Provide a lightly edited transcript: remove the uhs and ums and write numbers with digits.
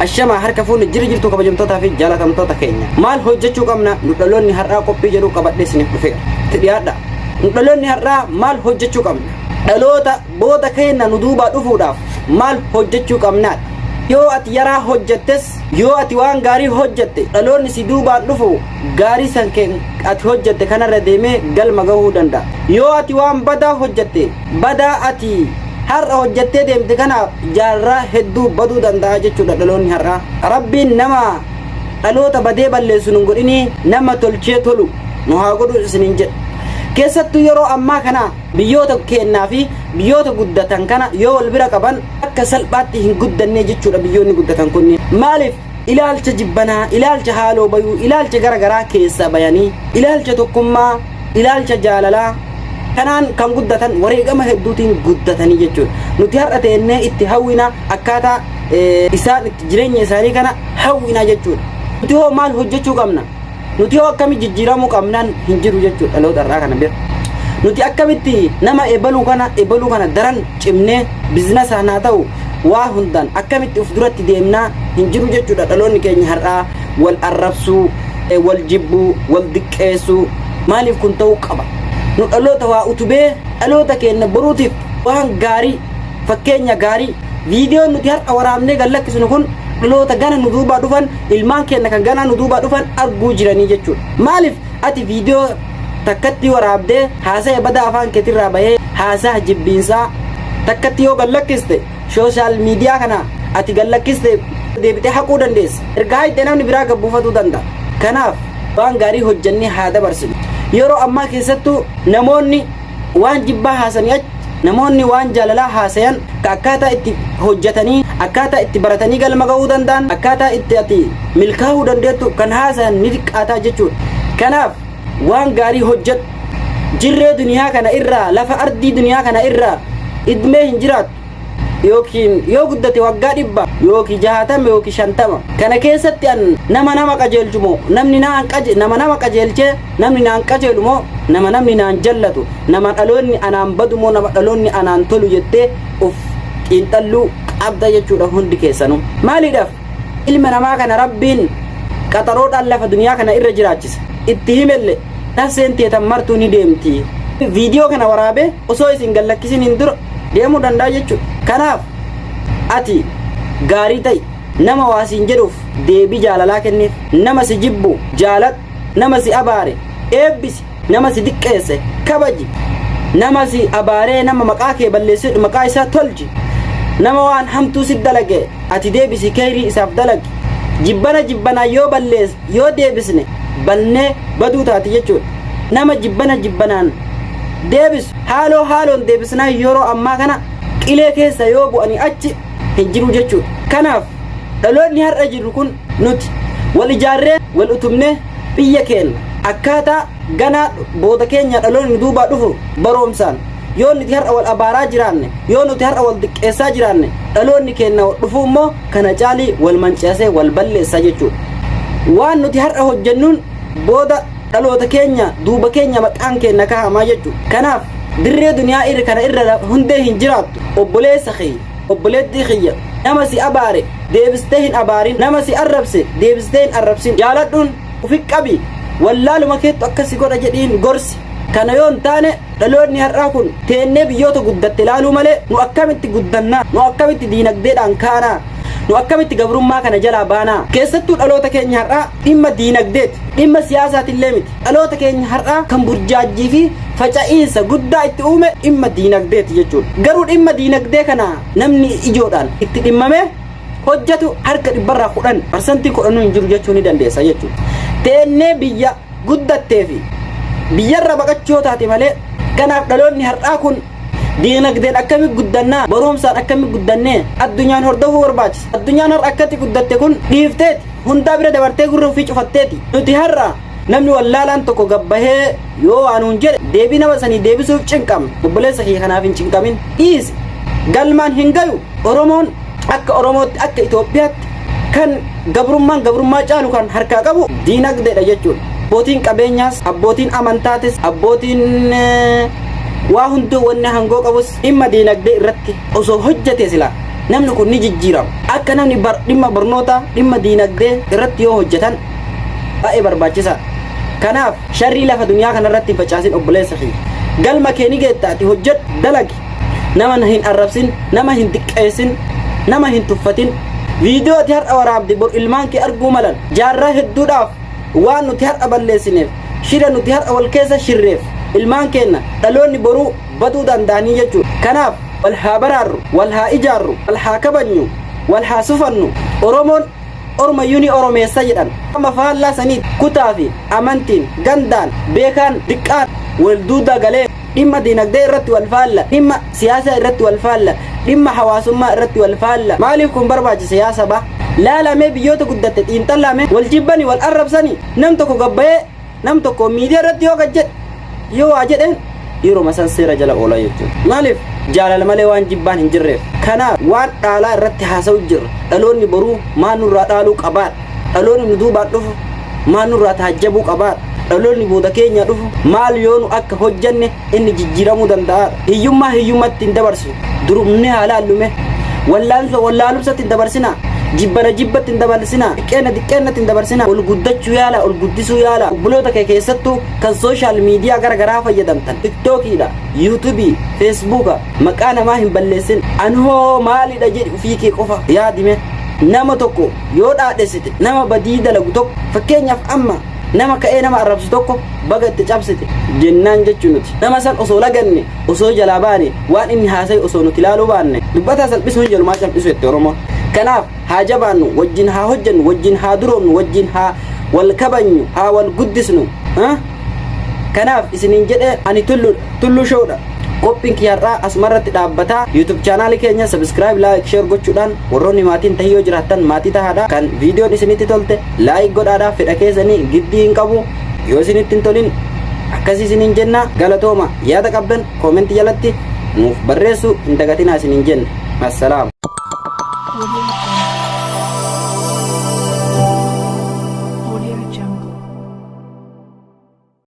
Ashamaa harka fuunni jira jirtu kabajamtootaa fi jaalatamtoota keenya. Maal hojjechuu qabna nu dhaloonni har'aa qophii jedhu qabadhee isiniif dhufeera. Itti dhiyaadha. Nu dhaloonni har'aa maal hojjechuu qabna? Dhaloota booda keenya nu duubaa dhufuudhaaf maal hojjechuu qabnaadha? Yoo ati yaraa hojjettes, yoo ati waan gaarii hojjette, dhaloonni si duubaan dhufu gaarii san ati hojjette kanarra deemee galma gahuu danda'a. Yoo ati waan badaa hojjette, badaa ati har'a hojjettee deemte kanaaf jaarraa hedduu baduu danda'a jechuudha dhaloonni har'aa. Rabbiin nama dhaloota badee balleessu nun godhinii, nama tolchee tolu nu haa godhu isiniin jedha. Keessattuu yeroo ammaa kana biyyoota keennaa fi biyyoota guddatan kana yoo wal bira qaban akka salphaatti hin guddannee jechuudha biyyoonni guddatan kunniin. Maaliif? Ilaalcha jibbanaa, ilaalcha haaloo bayuu, ilaalcha gara garaa keessaa bayanii, ilaalcha tokkummaa, ilaalcha jaalalaa kanaan kan guddatan wareegama hedduutiin guddatanii jechuudha. Nuti har'a teennee itti hawwina, akkaataa isaan itti jireenya isaanii kana hawwina jechuudha. Nuti hoo maal hojjechuu qabna? Nuti hoo akkamitti jijjiiramuu qabnaan hin jiru jechuudha dhaloota har'aa kana bira. Nuti akkamitti nama ebaluu kana daran cimnee biizinasaan haa ta'u waa hundaan akkamitti uf duratti deemnaa hin jiru jechuudha. Dhaloonni keenya har'aa wal arrabsuu, wal jibbuu, wal diqqeessuu, maaliif kun ta'uu qaba? Nu dhaloota waa utubee dhaloota keenya boruutiif waan gaarii, fakkeenya gaarii, viidiyoon nuti har'a waraabnee gad lakkisnu kun dhaloota gana nu duubaa dhufan, ilmaan keenya kan gana nu duubaa dhufan arguu jiranii jechuudha. Maaliif ati viidiyoo takkatti waraabdee haasa'e badaa afaan keetirraa bahee, haasaa jibbiinsaa takkatti yoo gad lakkiste, social media kana ati gad lakkiste deebitee haquu dandeessa. Ergaa haqxe namni biraa gabbuufatuu danda'a. Kanaaf waan gaarii hojjennee haa dabarsinu. Yeroo ammaa keessattuu namoonni waan jibbaa haasanii achi namoonni waan jaalalaa haasayan, ka akkaataa itti hojjetanii, akkaataa itti baratanii galma ga'uu danda'an, akkaataa itti ati milkaa'uu dandeettu kan haasayan ni xiqqaataa jechuudha. Kanaaf waan gaarii hojjedhu. Jirree duniyaa kana irraa, lafa ardii duniyaa kana irraa idmee hin jiraattu. Yookiin yoo guddate waggaa 100 yookiin 60 yookiin 50 kana keessatti an nama nama qajeelchu moo namni naan qaje, nama nama qajeelchee namni naan qajeelu moo nama namni naan jallatu, nama dhaloonni anaan badu moo nama dhaloonni anaan tolu jettee of xiinxalluu qabda jechuudha hundi keessanuu. Maaliidhaaf? Ilma namaa kana Rabbiin qaxaroodhaan lafa duniyaa kana irra jiraachisa. Itti himelle, nafseen teetan martuu ni deemti. Viidiyoo kana waraabee osoo isin gallakkisin hin dura deemuu danda'a jechuudha. Kanaaf ati gaarii ta'i. Nama waa siin jedhuuf deebii jaalalaa kenniif. Nama si jibbu jaaladhu. Nama si abaare eebbisi. Nama si diqqeesse kabaji. Nama si abaaree, nama maqaa kee balleessee, maqaa isaa tolchi. Nama waan hamtuu si dalage ati deebisi keyrii isaaf dalagi. Jibbana jibbanaan yoo ballees yoo deebisne bannee baduu taati jechuudha. Nama jibbana jibbanaan deebisu, haaloo haaloon deebisnaa yeroo ammaa kana qilee keessa yoo bu'anii achi hin jiru jechuudha. Kanaaf dhaloonni har'a jirru kun nuti wal ijaarree, wal utubnee biyya keenya akkaataa ganaa booda keenya dhaloonni duubaa dhufu baroomsaan, yoo nuti har'a wal abaaraa jiraanne, yoo nuti har'a wal diqqeessaa jiraanne, dhaloonni keenya dhufu immoo kana caalii wal mancaasee wal balleessa jechuudha. Waan nuti har'a hojjennuun booda dhaloota keenya duuba keenya maqaan keenya kaa'amaa jechuudha. Kanaaf dirree duniyaa irra kana irra hundee hin jiraattu. Obboleessa kiyya, obboleettii kiyya, nama si abaare deebistee hin abaarin, nama si arrabse deebistee hin arrabsin, jaaladhuun ufi qabi, wallaaluma keettu akkasi godha jedhiin gorsi. Kana yoo hin taane dhaloonni har'aa kun teennee biyyoota guddatte ilaaluu malee nu akkamitti guddannaa, nu akkamitti diinagdeedhaan kaanaa, nu akkamitti gabrummaa kana jalaa baanaa? Keessattuu dhaloota keenya har'aa dhimma diinagdeeti, dhimma siyaasaatillee miti. Dhaloota keenya har'aa kan burjaajjii fi faca'iinsa guddaa itti uume dhimma diinagdeeti jechuudha. Garuu dhimma diinagdee kana namni ijoodhaan itti dhimmame hojjetu harka 10%, 10% hin jiru jechuu ni dandeessa jechuudha. Teennee biyya guddattee fi biyyarra baqachuu taate malee. Kanaaf dhaloonni har'aa kun diinagdeen akkami guddannaa, barumsaan akkami guddannee addunyaan hordofuu barbaachisa. Addunyaan har'a akkatti guddatte kun dhiifteeti, hundaa bira dabartee gurra ofii cufatteeti. Nuti har'a namni wallaalaan tokko gabbahee yoo waan nuun jedhe deebii nama sanii deebisuuf cinqamna. Obboleessa kiyya, kanaaf hin cinqamin, dhiisi, galmaan hin gayu. Oromoon akka Oromootti, akka Itoophiyaatti kan gabrummaan gabrummaa caalu kan harkaa qabu diinagdeedha jechuudha. Abbootiin qabeenyaas, abbootiin amantaatis, abbootiin waa hunduu wanni hangoo qabus dhimma diinagdee irratti osoo hojjete sila Namni kun ni jijjiirama. Akka namni bar dhimma barnootaa, dhimma diinagdee irratti yoo hojjetan baay'ee barbaachisaadha. Kanaaf sharrii lafa duniyaa kanarratti hin facaasin obboleessa kiyya. Galma kee ni geetta ati hojjedhu dalagi. Nama hin arrabsin, nama hin xiqqeessin, nama hin tuffatin. Viidiyoo ati har'a waraabde bor ilmaan kee arguu malan. Jaarraa hedduudhaaf waan nuti har'a balleessineef, shira nuti har'a wal keessa shirreef ilmaan keenna dhaloonni boruu baduu danda'anii jechuudha. Kanaaf wal haa baraarru, wal haa ijaarru, wal haa kabajnu, wal haa sufannu. Oromoon ormayyuu ni oromeessa jedhan. Amma faallaa saniiti kutaa fi amantiin, gandaan, beekaan, diqqaan wal duudaa galee dhimma dinagdee irratti wal faalla, dhimma siyaasaa irratti wal faalla, dhimma hawaasummaa irratti wal faalla. Maaliif kun barbaachise yaa sabaa? Laalamee biyyoota guddatte xiinxallaame wal jibbani wal arrabsani nam tokko gabbayee nam tokko miidiyaa irratti yoo gad jedhe yoo waa jedheen yeroo san seera jala oola jechuudha. Maaliif jaalala malee waan jibbaan hin jirreef. Kanaaf waan dhaalaa irratti haasa'u jirra. Dhaloonni boruu maal nurraa dhaaluu qabaadha. Dhaloonni nu duubaan dhufu maal nurraa taajjabuu qabaadha. Dhaloonni booda keenya dhufu maal yoo nu akka hojjanne inni jijjiiramuu danda'aadha. Hiyyummaa hiyyummatti hin dabarsu. Durumni haa laallume. Wallaalumsatti hin dabarsinaa. Jibbana jibbatti hin dabarsinaa. Xiqqeenna xiqqeennatti hin dabarsinaa. Ol guddachuu yaala, ol guddisuu yaala. Obboloota kee keessattuu kan social media gara garaa fayyadamtan. Tiktookiidha, yuutuubii, feesbuuka. Maqaa namaa hin balleessin. Anhoo maalidha jedhi ofii kee qofa yaadime. Nama tokko yoo dhaadhessite nama badii dalagu tokko fakkeenyaaf amma nama ka'ee nama arrabsu tokko baga itti cabsite jennaan jechuu nuti. Nama san osoo laganne osoo jalaa baane waan inni haasayu osoo nuti ilaaluu baanne dubbataa salphisuun jalumaa cal'isu jette Oromoon. Kanaaf haa jabaannu, wajjin haa hojjennu, wajjin haa duroomnu, wajjin haa wal kabajnu, haa wal guddisnu. Kanaaf isiniin jedhee ani tulluudha, tulluu showdha. Qophiin kiyya har'aa asumarratti dhaabbataa. YouTube chaanaalii keenya subscribe, like, share gochuudhaan warroonni maatiin tahii yoo jiraattan maatii tahaadha. Kan viidiyoon isinitti tolte like godhaadha. Fedha keessanii giddii hin qabu. Yoo isinitti hin tolin akkasii isiniin jenna. Galatooma yaada qabdan koomentii jalatti nuuf barreessuu hin dagatinaa isiniin jenna. Assalaam.